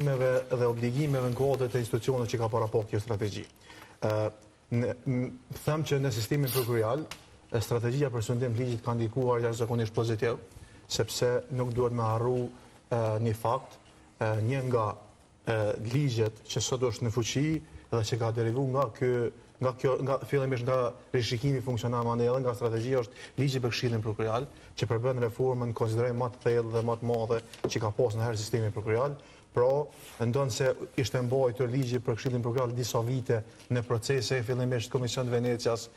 Dhe obligimeve në kuadër të institucioneve që ka parapa kjo strategji. Them që në sistemin prokurorial, strategjia për sundim të ligjit ka ndikuar jashtëzakonisht pozitiv, sepse nuk duhet me harru një fakt, një nga ligjet që sot është në fuqi dhe që ka derivu nga ky nga kjo nga fillimisht nga rishikimi funksional mandej edhe nga strategjia është ligji për Këshillin Prokurorial, që përbën reformën konsideroj më të thellë dhe më të madhe që ka pasur ndonjëherë sistemi prokurorial. Pra, ndonëse ishte mbajtur ligji për Këshillin Prokurorial disa vite në procese, fillimisht Komision të Venecias,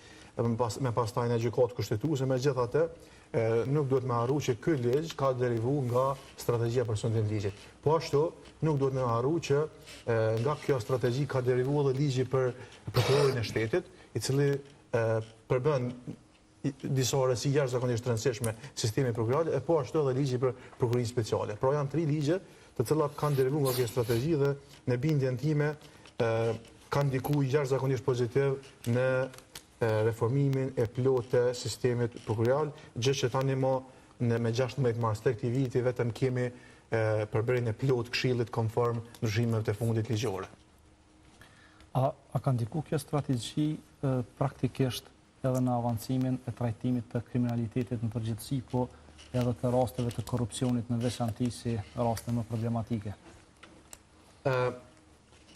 me pastaj në Gjykatë Kushtetuese, megjithatë, nuk duhet me harru që ky ligj ka derivu nga strategjia për sundim të ligjit. Po ashtu, nuk duhet me harru që nga kjo strategji ka derivu edhe ligji për prokurorin e shtetit, i cili përbën disa risi jashtëzakonisht të rëndësishme sistemi prokurorial, e po ashtu edhe ligji për prokurorinë speciale. Pra janë tri ligje të cilat kanë derivu nga kjo strategji dhe në bindjen time kanë ndiku jashtëzakonisht pozitiv në reformimin e plotë të sistemit prokurorial, gjë që tani më në me 16 mars të këtij viti vetëm kemi përbërjen e plotë këshillit konform ndryshimeve të fundit ligjore. A, a ka ndiku kjo strategji praktikisht edhe në avancimin e trajtimit të kriminalitetit në përgjithësi, po edhe të rasteve të korrupsionit në veçanti si raste më problematike? Ë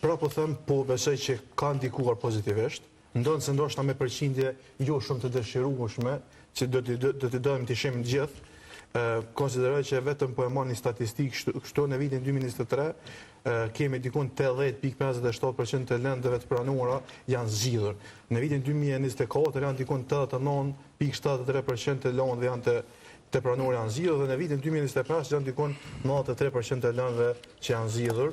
pra po them, po besoj që ka ndikuar pozitivisht, ndonëse ndoshta me përqindje jo shumë të dëshirueshme, që do të do të dojmë të ishim të gjithë, konsideroj që vetëm po e marr një statistikë kështu në vitin 2023 kemi dikun 80.57% të lëndëve të pranuara janë zgjidhur. Në vitin 2024 janë dikun 89.73% të lëndëve janë të të pranuara janë zgjidhur dhe në vitin 2025 janë dikun 93% të lëndëve që janë zgjidhur.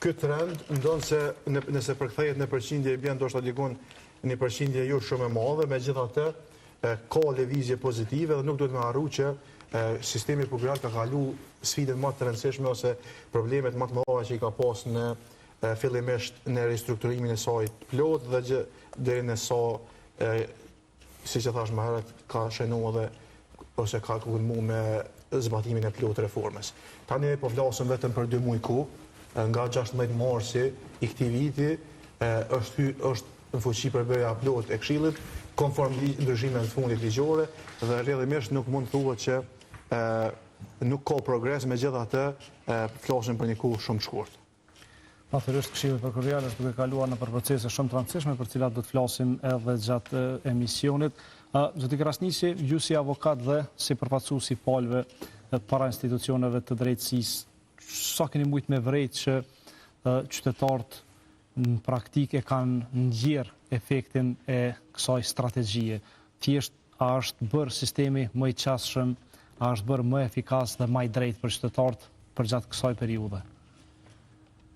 Ky trend, ndonëse nëse përkthehet në përqindje i bjen ndoshta dikun një përqindje jo shumë e madhe, megjithatë ka lëvizje pozitive dhe nuk duhet me harru që sistemi prokurorial ka kalu sfidën më të rëndësishme ose problemet më të mëdha që i ka pas në fillimisht në ristrukturimin e saj të plotë dhe gjë deri në sa siç e thashë më herët, ka shënu edhe ose ka kulmu me zbatimin e plotë të reformës. Tani po flasim vetëm për dy muaj kohë, nga 16 marsi i këtij viti është hy, është në fuqi përbërja e plotë e Këshillit, konform ndryshimeve të fundit ligjore dhe rrjedhimisht nuk mund të thuhet që nuk ka progres, megjithatë flasim për një kohë shumë të shkurtë. Natyrisht Këshilli Prokurorial është duke kaluar nëpër procese shumë të rëndësishme për të cilat do të flasim edhe gjatë emisionit. Zoti Krasniqi, ju si avokat dhe si përfaqësues i palëve para institucioneve të drejtësisë, sa keni mujt me vrejt që qytetarët në praktikë e kanë ndjerë efektin e kësaj strategjie? Thjesht a është bërë sistemi më i qasshëm, a është bërë më efikas dhe më i drejtë për qytetarët përgjatë kësaj periudhe?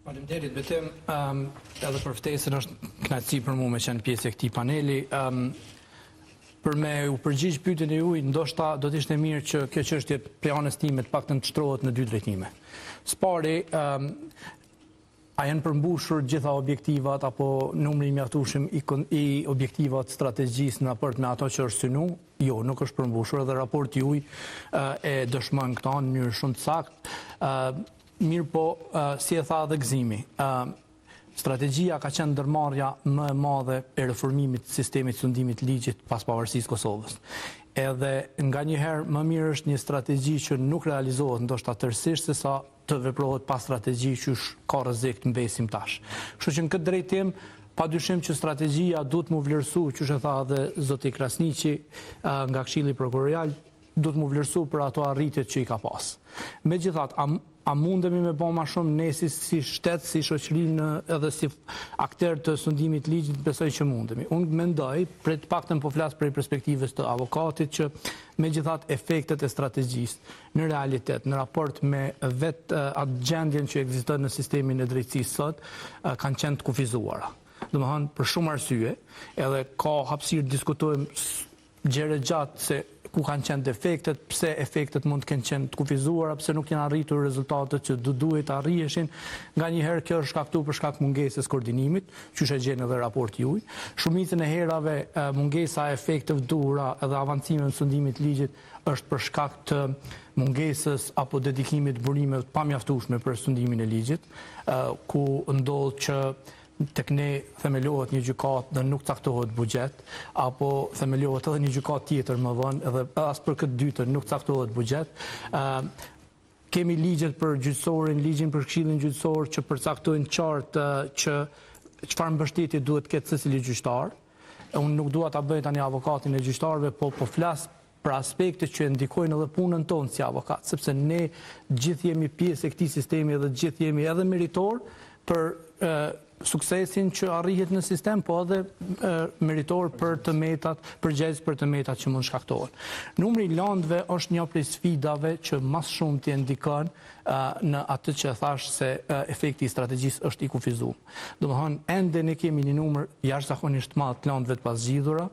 Faleminderit Betim, um, edhe për ftesën është kënaqësi për mua me qenë pjesë e këtij paneli. Um, për me u përgjigj pyetjen e juaj, ndoshta do të ishte mirë që kjo çështje prej anës time të paktën të shtrohet në dy drejtime. Së pari, um, a janë përmbushur gjitha objektivat apo numri i mjaftueshëm i, i objektivat strategjisë në raport me ato që është synu? Jo, nuk është përmbushur edhe raporti juaj e dëshmon këtë në mënyrë shumë të saktë. Mirëpo, si e tha edhe Gëzimi, strategjia ka qenë ndërmarrja më e madhe e reformimit të sistemit të sundimit të ligjit pas pavarësisë së Kosovës. Edhe nganjëherë më mirë është një strategji që nuk realizohet ndoshta tërësisht sesa të veprohet pa strategji qysh ka rrezik të mbesim tash. Kështu që në këtë drejtim, pa dyshim që strategjia duhet m'u vlerësu, qysh e tha edhe zoti Krasniqi nga Këshilli Prokurorial, duhet m'u vlerësu për ato arritjet që i ka pas. Megjithatë, a, a mundemi me ba ma shumë ne si, si shtet, si shoqëri në, edhe si akter të sundimit të ligjit, besoj që mundemi. Unë mendoj, prej të paktën po flas prej perspektivës të avokatit, që megjithatë efektet e strategjisë në realitet, në raport me vetë atë gjendjen që ekziston në sistemin e drejtësisë sot, kanë qenë të kufizuara. Domethënë, për shumë arsye, edhe ka hapësirë të diskutojmë gjerë e gjatë se ku kanë qenë defektet, pse efektet mund të kenë qenë të kufizuara, pse nuk janë arritur rezultatet që do duhej të arriheshin. Nganjëherë kjo është shkaktu për shkak të mungesës koordinimit, qysh e gjen edhe raporti juaj. Shumicën e herave mungesa e efekteve të duhura edhe avancimeve në sundimit të ligjit është për shkak të mungesës apo dedikimit të burimeve të pamjaftueshme për sundimin e ligjit, ku ndodh që tek ne themelohet një gjykatë dhe nuk caktohet buxhet, apo themelohet edhe një gjykatë tjetër më vonë edhe as për këtë dytën nuk caktohet buxhet. Kemi ligjet për gjyqësorin, ligjin për këshillin gjyqësor që përcaktojnë qartë që çfarë mbështetje duhet të ketë secili gjyqtar. Unë nuk dua ta bëj tani avokatin e gjyqtarëve, po po flas për aspekte që e ndikojnë edhe punën tonë si avokat, sepse ne gjithë jemi pjesë e këtij sistemi dhe gjithë jemi edhe meritor për suksesin që arrihet në sistem, po edhe meritor për të metat, përgjegjës për të metat që mund shkaktohen. Numri i landëve është një prej sfidave që ma së shumti e ndikon në atë që thash se efekti i strategjisë është i kufizuar. Domethënë, ende ne kemi një numër jashtëzakonisht të madh të landëve të pazgjidhura,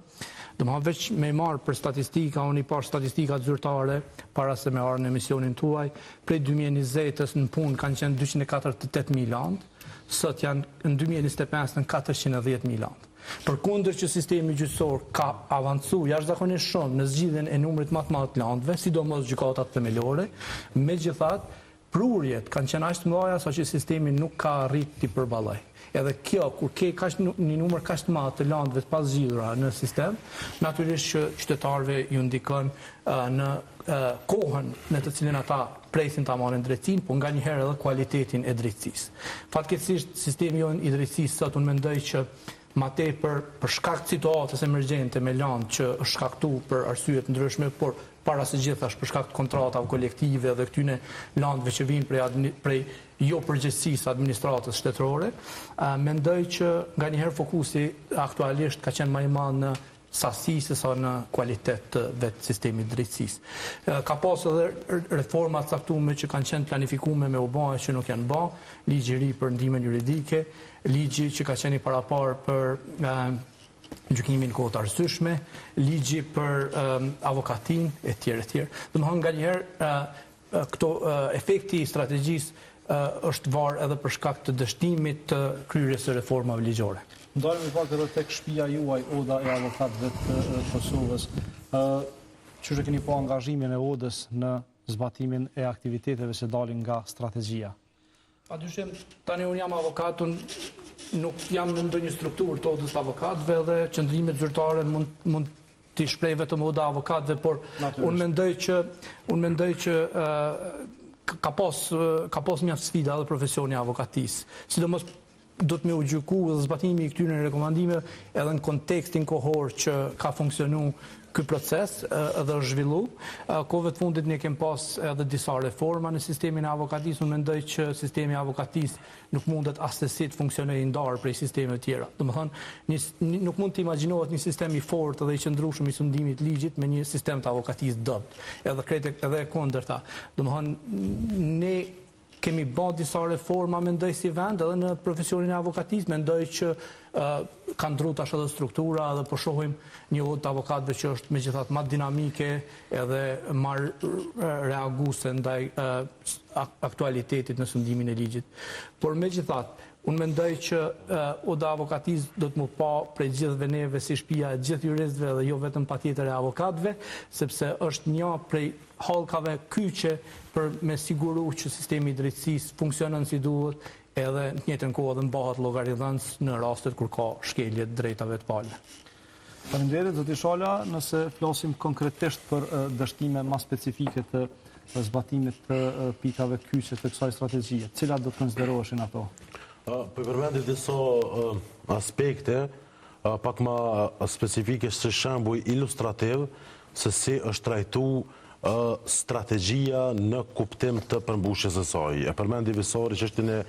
Domethënë veç me i marrë për statistika, unë i pash statistikat zyrtare para se me ardhë në emisionin tuaj, prej 2020-ës në punë kanë qenë 248.000 landë, sot janë në 2025 në 410.000 landë. Përkundër që sistemi gjyqësor ka avancu jashtëzakonisht shumë në zgjidhjen e numrit më të madh të landëve, sidomos gjykatat themelore, megjithatë Prurjet kanë qenë aq të mëdha saqë sistemi nuk ka arrit t'i përballojë. Edhe kjo, kur ke kaq një numër kaq të madh të landëve të pazgjidhura në sistem, natyrisht që qytetarëve ju ndikon në kohën në të cilën ata presin ta marrin drejtësinë, po nganjëherë edhe kualitetin e drejtësisë. Fatkeqësisht, sistemi jonë i drejtësisë sot unë mendoj që ma tepër për shkak të situatës emergjente me landë që është shkaktu për arsye të ndryshme, por para së gjithash për shkak të kontratave kolektive dhe këtyne landëve që vijnë prej prej jo përgjegjësisë së administratës shtetërore, mendoj që nganjëherë fokusi aktualisht ka qenë ma i madh në sasi se sa në kualitet të vetë sistemit të drejtësisë. Ka pas edhe reforma të caktume që kanë qenë planifikume me u ba e që nuk janë ba, ligji i ri për ndihmën juridike, ligji që ka qenë i paraparë për gjykimin në kohë të arsyeshme, ligji për avokatinë e tjerë e tjerë. Domethënë nganjëherë këto efekti i strategjisë është varë edhe për shkak të dështimit të kryerjes së reformave ligjore. Ndalemi pak edhe tek shtëpia juaj, Oda e Avokatëve të Kosovës. Ë qysh e keni pa angazhimin e Odës në zbatimin e aktiviteteve që dalin nga strategjia? Pa dyshim, tani unë jam avokat, unë nuk jam në ndonjë strukturë të odës avokatëve dhe qëndrimet zyrtare mund, mund t'i shpreh vetëm oda e avokatëve, por unë mendoj që unë mendoj që ka pas ka pas mjaft sfida edhe profesioni i avokatisë. Sidomos do të me u gjyku dhe zbatimi i këtyre rekomandimeve edhe në kontekstin kohor që ka funksionu ky proces edhe është zhvillu. Kohëve të fundit ne kem pas edhe disa reforma në sistemin e avokatisë. Unë mendoj që sistemi i avokatisë nuk mundet assesi të funksionojë i ndarë prej sistemeve tjera. Domethënë, një, nuk mund të imagjinohet një sistem i fortë dhe i qëndrueshëm i sundimit të ligjit me një sistem të avokatisë të dobët. Edhe krejt edhe e kundërta. Domethënë, ne Kemi ba disa reforma mendoj si vend edhe në profesionin e avokatisë, mendoj që ka ndru tash edhe struktura edhe po shohim një odë të avokatëve që është megjithatë ma dinamike edhe ma reaguese ndaj aktualitetit në sundimin e ligjit. Por megjithatë, unë mendoj që oda e avokatisë do të m'u pa prej gjithëve neve si shpia e gjithë juristëve dhe jo vetëm patjetër e avokatëve, sepse është një prej hallkave kyçe për me siguru që sistemi i drejtësisë funksionon si duhet edhe në të njëjtën kohë edhe mbahet llogaridhënës në rastet kur ka shkelje të drejtave të palëve. Faleminderit, zoti Shala, nëse flasim konkretisht për dështime ma specifike të zbatimit të pikave kyçe të kësaj strategjie, cilat do të konsideroheshin ato? Po i përmendi disa aspekte, pak ma specifike si shembuj ilustrativ se si është trajtu strategjia në kuptim të përmbushjes së saj. E përmendi Visari çështjen e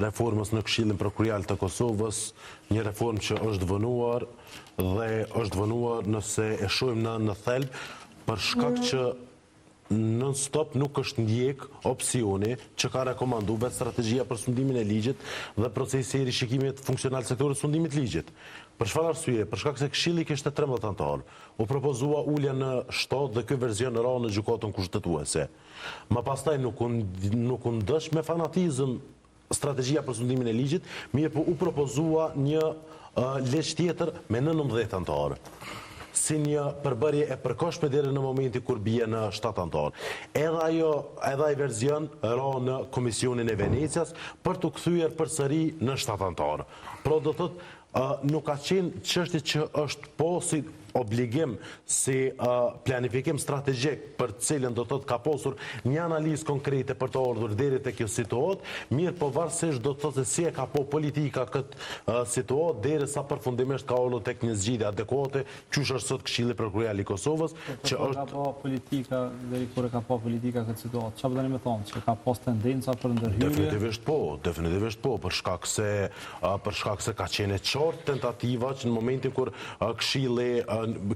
reformës në Këshillin Prokurorial të Kosovës, një reformë që është vonuar dhe është vonuar nëse e shohim në në thelb për shkak që. Non stop nuk është ndjek opsioni që ka rekomandu vetë strategjia për sundimin e ligjit dhe procesi i rishikimit funksional të sektorit të sundimit të ligjit. Për çfarë arsye? Për shkak se Këshilli kishte 13 anëtarë. U propozua ulja në 7 dhe ky verzion ra në Gjykatën Kushtetuese. Më pastaj nuk u nuk u ndoq me fanatizëm strategjia për sundimin e ligjit, mirëpo u propozua një ligj tjetër me 19 anëtarë si një përbërje e përkohshme deri në momentin kur bie në 7 anëtarë. Edhe ajo, edhe ai verzion ra në Komisionin e Venecias për t'u kthyer përsëri në 7 anëtarë. Pra do thotë nuk ka qenë çështje që është po si obligim, si planifikim strategjik për të cilën do të thotë ka pasur një analizë konkrete për të ardhur deri te kjo situatë, mirëpo varësisht do të thotë se si e ka po politika këtë situatë derisa përfundimisht ka ardhur tek një zgjidhje adekuate, qysh është sot Këshilli Prokurorial i Kosovës, që është ka pa politika deri kur e ka pa politika këtë situatë. Çfarë doni me thonë, që ka pas tendenca për ndërhyrje? Definitivisht po, definitivisht po, për shkak se për shkak se ka qenë e qartë tentativa që në momentin kur Këshilli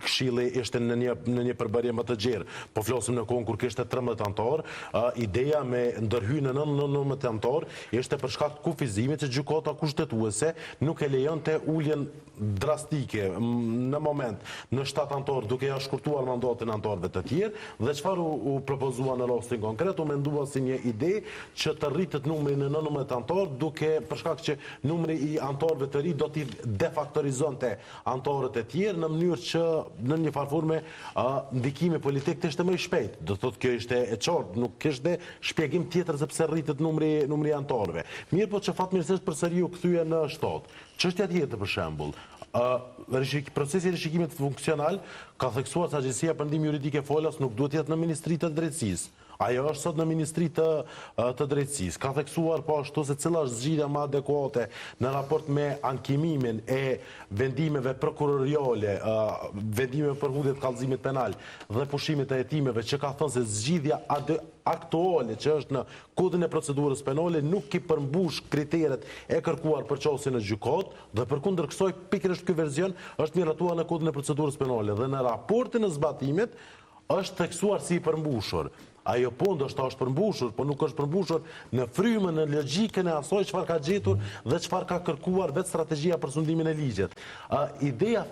Këshilli ishte në një në një përbërje më të gjerë, po flasim në kohën kur kishte 13 anëtarë, ideja me ndërhy në 19 anëtarë ishte për shkak të kufizimit që Gjykata Kushtetuese nuk e lejonte uljen drastike në moment në 7 anëtarë duke ia shkurtuar mandatin anëtarëve të tjerë dhe çfarë u, u propozua në rastin konkret u mendua si një ide që të rritet numri në 19 anëtarë duke për shkak që numri i anëtarëve të ri do t'i defaktorizonte anëtarët e tjerë në mënyrë që në një farë forme ndikimi politik të ishte më i shpejtë. Do thotë kjo ishte e qartë, nuk kishte shpjegim tjetër se pse rritet numri numri i anëtarëve. Mirëpo që fatmirësisht përsëri u kthye në 7. Çështja tjetër për shembull, ë procesi i rishikimit funksional ka theksuar se Agjencia për Ndihmë Juridike Falas nuk duhet të jetë në Ministri të Drejtësisë. Ajo është sot në Ministri të të Drejtësisë. Ka theksuar po ashtu se cila është zgjidhja më adekuate në raport me ankimimin e vendimeve prokuroriale, vendimeve për hudhje të kallëzimit penal dhe pushimit të hetimeve, që ka thënë se zgjidhja aktuale që është në Kodin e Procedurës Penale nuk i përmbush kriteret e kërkuar për qasje në gjykatë dhe përkundër kësaj pikërisht ky verzion është miratuar në Kodin e Procedurës Penale dhe në raportin e zbatimit është theksuar si i përmbushur. Ajo po ndoshta është përmbushur, po nuk është përmbushur në frymën, në logjikën e asaj çfarë ka gjetur dhe çfarë ka kërkuar vetë strategjia për sundimin e ligjit. Ideja.